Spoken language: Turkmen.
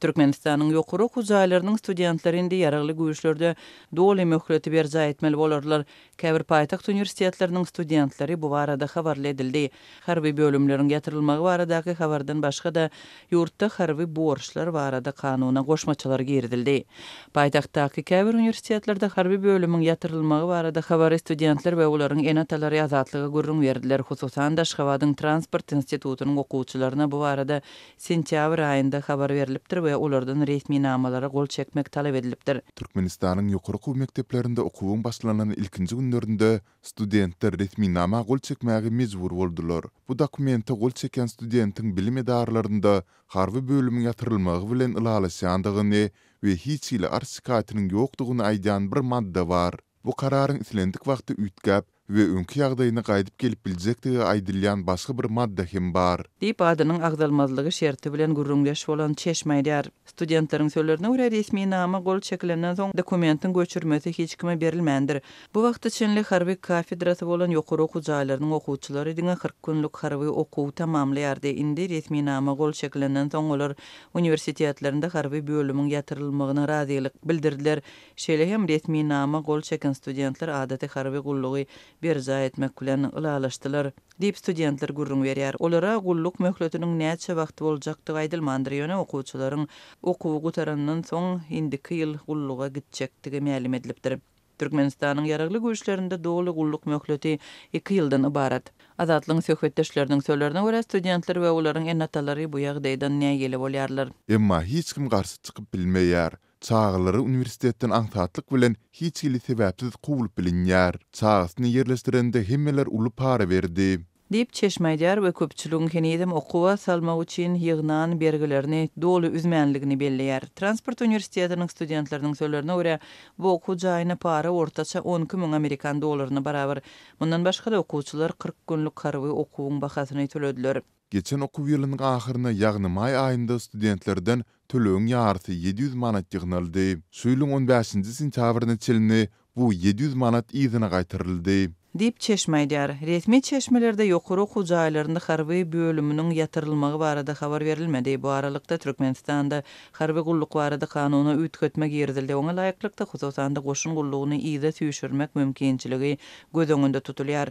Türkmenistanyň ýokary okuw jaýlarynyň studentleri indi Ýaragly Güýçlerde doly möhleti berjaý etmeli bolarlar. Käbir paýtagt uniwersitetleriniň studentleri bu barada habarly edildi. Harby bölümleriň ýatyrylmagy baradaky habardan başga-da, ýurtda harby borçlar barada kanuna goşmaçalar girizildi. Paýtagtdaky käbir uniwersitetlerde harby bölümiň ýatyrylmagy barada habary studentler we olaryň ene-atalary Azatlyga gürrüň berdiler. Hususan-da, Aşgabadyň Transport institutynyň okuwçylaryna bu barada sentýabr aýynda habar berlipdir we olardan resminamalara gol çekmek talap edilipdir. Türkmenistanyň ýokary okuw mekdeplerinde okuwyň başlanan ilkinji günlerinde studentler resminama gol çekmäge mejbur boldular. Bu dokumente gol çekýän studentiň bilim edaralarynda harby bölümiň ýatyrylmagy bilen ylalaşýandygyny we hiç hili arz-şikaýatynyň ýokdugyny aýdýan bir madda bar. Bu kararyň islendik wagtda üýtgäp we öňki ýagdaýyna gaýdyp gelip biljekdigi aýdylýan başga bir madda hem bar. Diýip, adynyň agzalmazlygy şerti bilen gürrüňdeş bolan çeşme aýdýar. Studentleriň sözlerine görä, resminama gol çekilenden soň, dokumentiň göçürmesi hiç kime berilmändir. Bu wagta çenli harby kafedrasy bolan ýokary okuw jaýlarynyň okuwçylary diňe 40 günlük harby okuw tamamlaýardy. Indi resminama gol çekilenden soň, olar uniwersitetlerinde harby bölümiň ýatyrylmagyna razylyk bildirdiler. Şeýle hem resminama gol çeken studentler adaty harby gullugy berjaý etmek bilen ylalaşdylar, diýip, studentler gürrüň berýär. Olara gulluk möhletiniň näçe wagt boljakdygy aýdylmandyr, ýöne okuwçylaryň okuwy gutarandan soň indiki ýyl gulluga gitjekdigi mälim edilipdir. Türkmenistanyň Ýaragly Güýçlerinde doly gulluk möhleti iki ýyldan ybarat. Azatlygyň söhbetdeşleriniň sözlerine görä, studentler we olaryň ene-atalary bu ýagdaýdan nägile bolýarlar. Emma hiç kim garşy çykyp bilmeýär. Çagalary uniwersitetden aňsatlyk bilen hiç hili sebäpsiz kowlup bilinýär. Çagasyny ýerleşdirende hemmeler uly para berdi. Diýip, çeşme aýdýar we köpçüligiň henizem okuwa salmak üçin ýygnan bergilerini doly üzmänligini belleýär. Transport uniwersitetiniň studentleriniň sözlerine görä, bu okuw jaýyna para ortaça 12 müň amerikan dollaryna barabar. Mundan başga-da, okuwçylar 40 günlük harby okuwyň bahasyny tölediler. Geçen okuw ýylynyň ahyryna, ýagny maý aýynda studentlerden tölegiň ýarysy 700 manat ýygnaldy. Şu ýylyň on bäşinji sentýabryna çenli bu 700 manat yzyna gaýtaryldy. Diýip, çeşme aýdýar. Resmi çeşmelerde ýokary okuw jaýlarynda harby bölüminiň ýatyrylmagy barada habar berilmedi. Bu aralykda, Türkmenistanda harby gulluk barada kanuna üýtgetme girizildi. Oňa laýyklykda, hususan-da, goşun gullugyny yza süýşürmek mümkinçiligi göz öňünde tutulýar.